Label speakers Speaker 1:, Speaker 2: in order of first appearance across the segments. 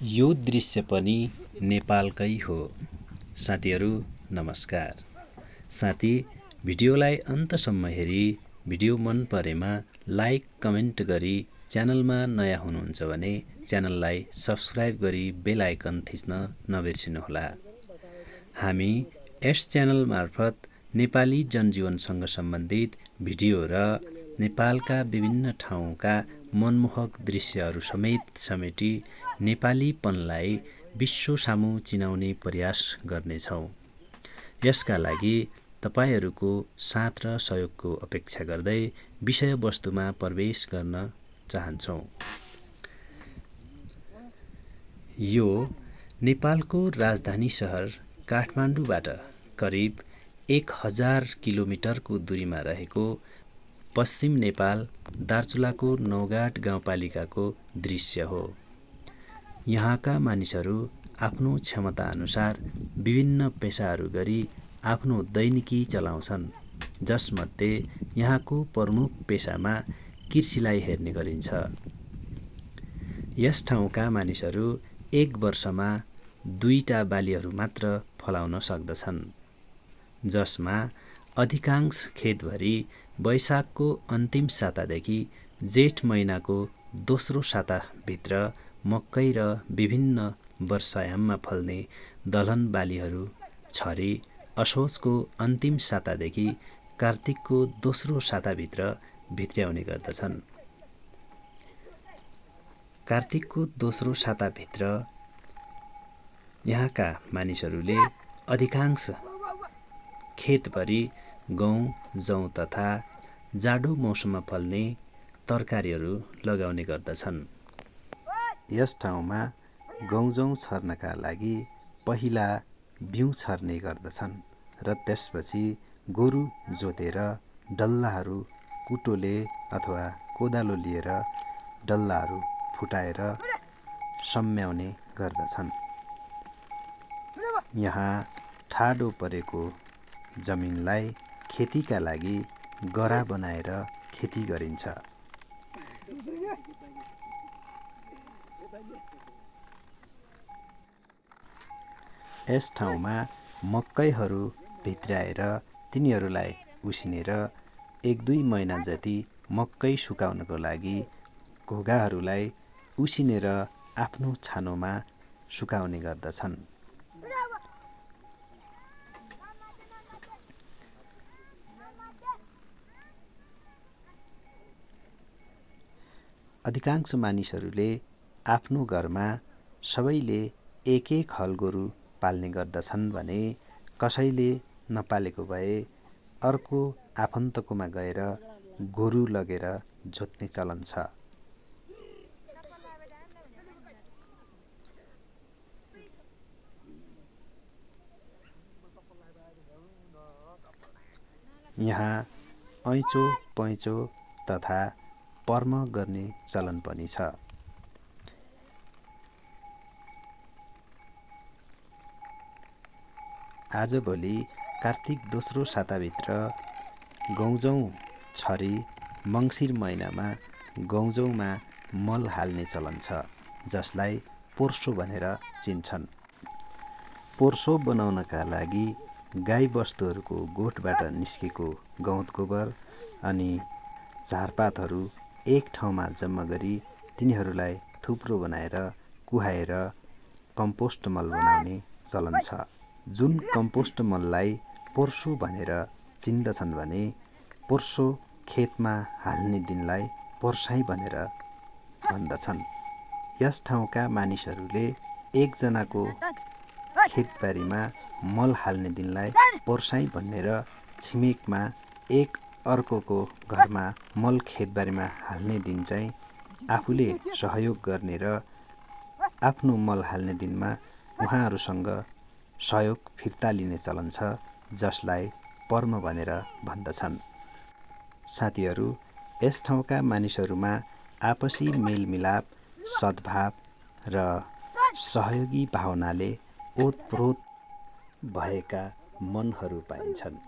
Speaker 1: यो दृश्य पनि नेपालकै हो। साथीहरू नमस्कार। साथी, भिडियोलाई अन्तसम्म हेरी भिडियो मन परेमा लाइक कमेन्ट गरी च्यानलमा नयाँ हुनुहुन्छ भने च्यानललाई सब्स्क्राइब गरी बेल आइकन थिच्न नबिर्सिनुहोला। हामी यस च्यानल मार्फत नेपाली जनजीवनसँग सम्बन्धित भिडियो र नेपालका विभिन्न ठाउँका मनमोहक दृश्यहरू समेटी नेपालीपनलाई विश्व सामु चिनाउने प्रयास गर्नेछौँ। यसका लागि तपाईहरूको साथ र सहयोगको अपेक्षा गर्दै विषयवस्तुमा प्रवेश गर्न चाहन्छौँ। यो नेपालको राजधानी सहर काठमाडौँबाट करिब 1000 किलोमिटरको दूरीमा रहेको पश्चिम नेपाल दार्चुलाको नौगाट गाउँपालिकाको दृश्य हो। यहाँका मानिसहरू आफ्नो क्षमता अनुसार विभिन्न पेसाहरू गरी आफ्नो दैनिकी चलाउँछन्, जसमध्ये यहाँको प्रमुख पेसामा कृषिलाई हेर्ने गरिन्छ। यस ठाउँका मानिसहरू एक वर्षमा 2टा बालीहरू मात्र फलाउन सक्दछन्, जसमा अधिकांश खेतभरि वैशाखको अन्तिम सातादेखि जेठ महिनाको दोस्रो साताभित्र मकै र विभिन्न वर्षायाममा फल्ने दलहन बालीहरू छरी असोजको अन्तिम सातादेखि कार्तिकको दोस्रो साताभित्र भित्र्याउने गर्दछन्। कार्तिकको दोस्रो साताभित्र यहाँका मानिसहरूले अधिकांश खेतभरि गहुँ, जौ तथा जाडो मौसममा फल्ने तरकारीहरू लगाउने गर्दछन्। यस ठाउँमा गहुँ-जौ छर्नका लागि पहिला बिउ छर्ने गर्दछन् र त्यसपछि गोरु जोतेर डल्लाहरू कुटोले अथवा कोदालो लिएर डल्लाहरू फुटाएर सम्याउने गर्दछन्। यहाँ ठाडो परेको जमिनलाई खेतीका लागि गरा बनाएर खेती गरिन्छ। यस ठाउँमा मकैहरू भित्र्याएर तिनीहरूलाई उसिनेर 1-2 महिना जति मकै सुकाउनको लागि घोगाहरूलाई उसिनेर आफ्नो छानोमा सुकाउने गर्दछन्। अधिकांश मानिसहरूले आफ्नो घरमा सबैले एक हल गोरु पाल्ने गर्दछन् भने कसैले नपालेको भए अर्को आफन्तकोमा गएर गोरु लगेर जोत्ने चलन छ। यहाँ ऐँचो पैँचो तथा पर्म गर्ने चलन पनि छ। आजभोलि कार्तिक दोस्रो साताभित्र गहुँ-जौ छरी मङ्सिर महिनामा गहुँ-जौमा मल हाल्ने चलन छ, जसलाई पोर्सो भनेर चिन्छन्। पोर्सो बनाउनका लागि गाई बस्तुहरूको गोठबाट निस्केको गहुँत गोबर अनि झारपातहरू एक ठाउँमा जम्मा गरी तिनीहरूलाई थुप्रो बनाएर कुहाएर कम्पोस्ट मल बनाउने चलन छ। जुन कम्पोस्ट मललाई पोर्सो भनेर चिन्दछन् भने पोर्सो खेतमा हाल्ने दिनलाई पोर्साई भनेर भन्दछन्। यस ठाउँका मानिसहरूले एकजनाको खेतबारीमा मल हाल्ने दिनलाई पोर्साई भनेर छिमेकमा एक अर्कोको घरमा मल खेतबारीमा हाल्ने दिन चाहिँ आफूले सहयोग गर्ने र आफ्नो मल हाल्ने दिनमा उहाँहरूसँग सहयोग फिर्ता लिने चलन छ, जसलाई पर्म भनेर भन्दछन्। साथीहरू, यस ठाउँका मानिसहरूमा आपसी मेलमिलाप, सद्भाव र सहयोगी भावनाले ओतप्रोत भएका मनहरू पाइन्छन्।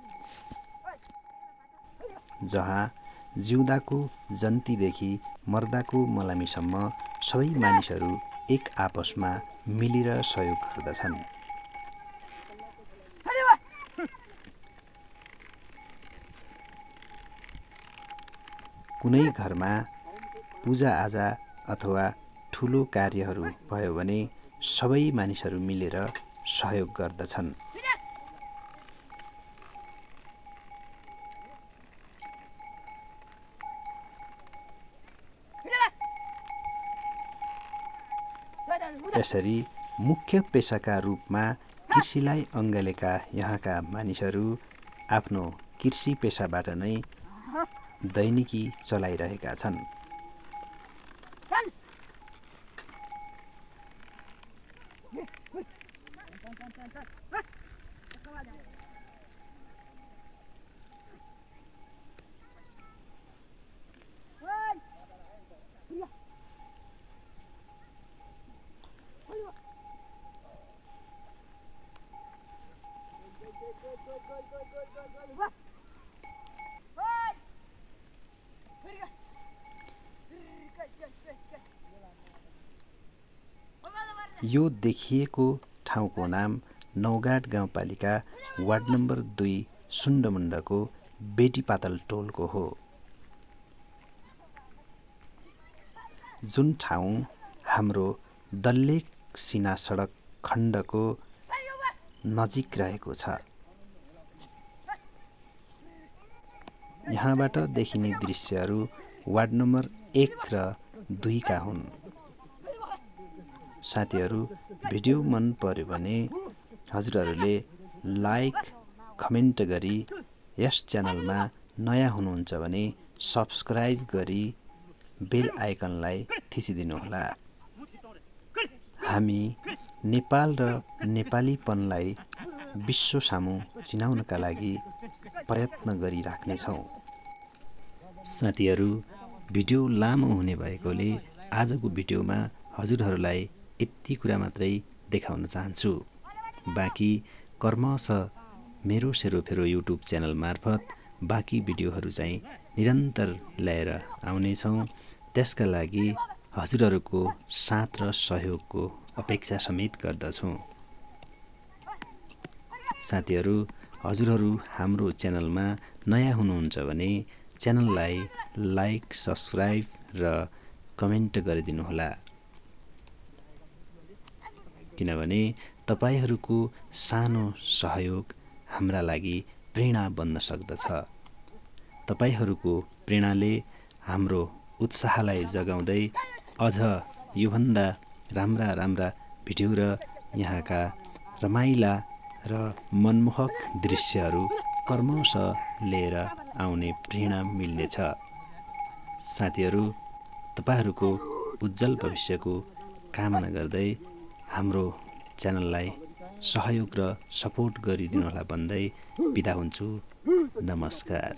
Speaker 1: जहाँ जिउँदाको जन्तीदेखि मर्दाको मलामीसम्म सबै मानिसहरू एक आपसमा मिलेर सहयोग गर्दछन्। कुनै घरमा पूजाआजा अथवा ठुलो कार्यहरू भयो भने सबै मानिसहरू मिलेर सहयोग गर्दछन्। यसरी मुख्य पेशाका रूपमा कृषिलाई अँगालेका यहाँका मानिसहरू आफ्नो कृषि पेशाबाट नै दैनिकी चलाइरहेका छन्। यो देखिएको ठाउँको नाम नौगाड गाउँपालिका वार्ड नम्बर 2 सुण्डमुण्डको बेटीपातल टोलको हो, जुन ठाउँ हाम्रो दल्ले सिना सडक खण्डको नजिक रहेको छ। यहाँबाट देखिने दृश्यहरू वार्ड नम्बर 1 र 2 का हुन्। साथीहरू, भिडियो मन पर्यो भने हजुरहरूले लाइक कमेन्ट गरी यस च्यानलमा नयाँ हुनुहुन्छ भने सब्स्क्राइब गरी बेल आइकनलाई थिचिदिनुहोला। हामी नेपाल र नेपालीपनलाई विश्व सामु चिनाउनका लागि प्रयत्न गरिराख्नेछौँ। साथीहरू, भिडियो लामो हुने भएकोले आजको भिडियोमा हजुरहरूलाई यति कुरा मात्रै देखाउन चाहन्छु। बाँकी कर्मशः मेरो सेरोफेरो युट्युब च्यानल मार्फत बाँकी भिडियोहरू चाहिँ निरन्तर ल्याएर आउनेछौँ। त्यसका लागि हजुरहरूको साथ र सहयोगको अपेक्षा समेत गर्दछौँ। साथीहरू, हजुरहरू हाम्रो च्यानलमा नयाँ हुनुहुन्छ भने च्यानललाई लाइक, सब्स्क्राइब र कमेन्ट गरिदिनुहोला, किनभने तपाईहरूको सानो सहयोग हाम्रा लागि प्रेरणा बन्न सक्दछ। तपाईहरूको प्रेरणाले हाम्रो उत्साहलाई जगाउँदै अझ योभन्दा राम्रा राम्रा भिडियो र यहाँका रमाइला र मनमोहक दृश्यहरू कर्मशः लिएर आउने प्रेरणा मिल्नेछ। साथीहरू, तपाईहरूको उज्जवल भविष्यको कामना गर्दै हाम्रो च्यानललाई सहयोग र सपोर्ट गरिदिनुहोला भन्दै बिदा हुन्छु। नमस्कार।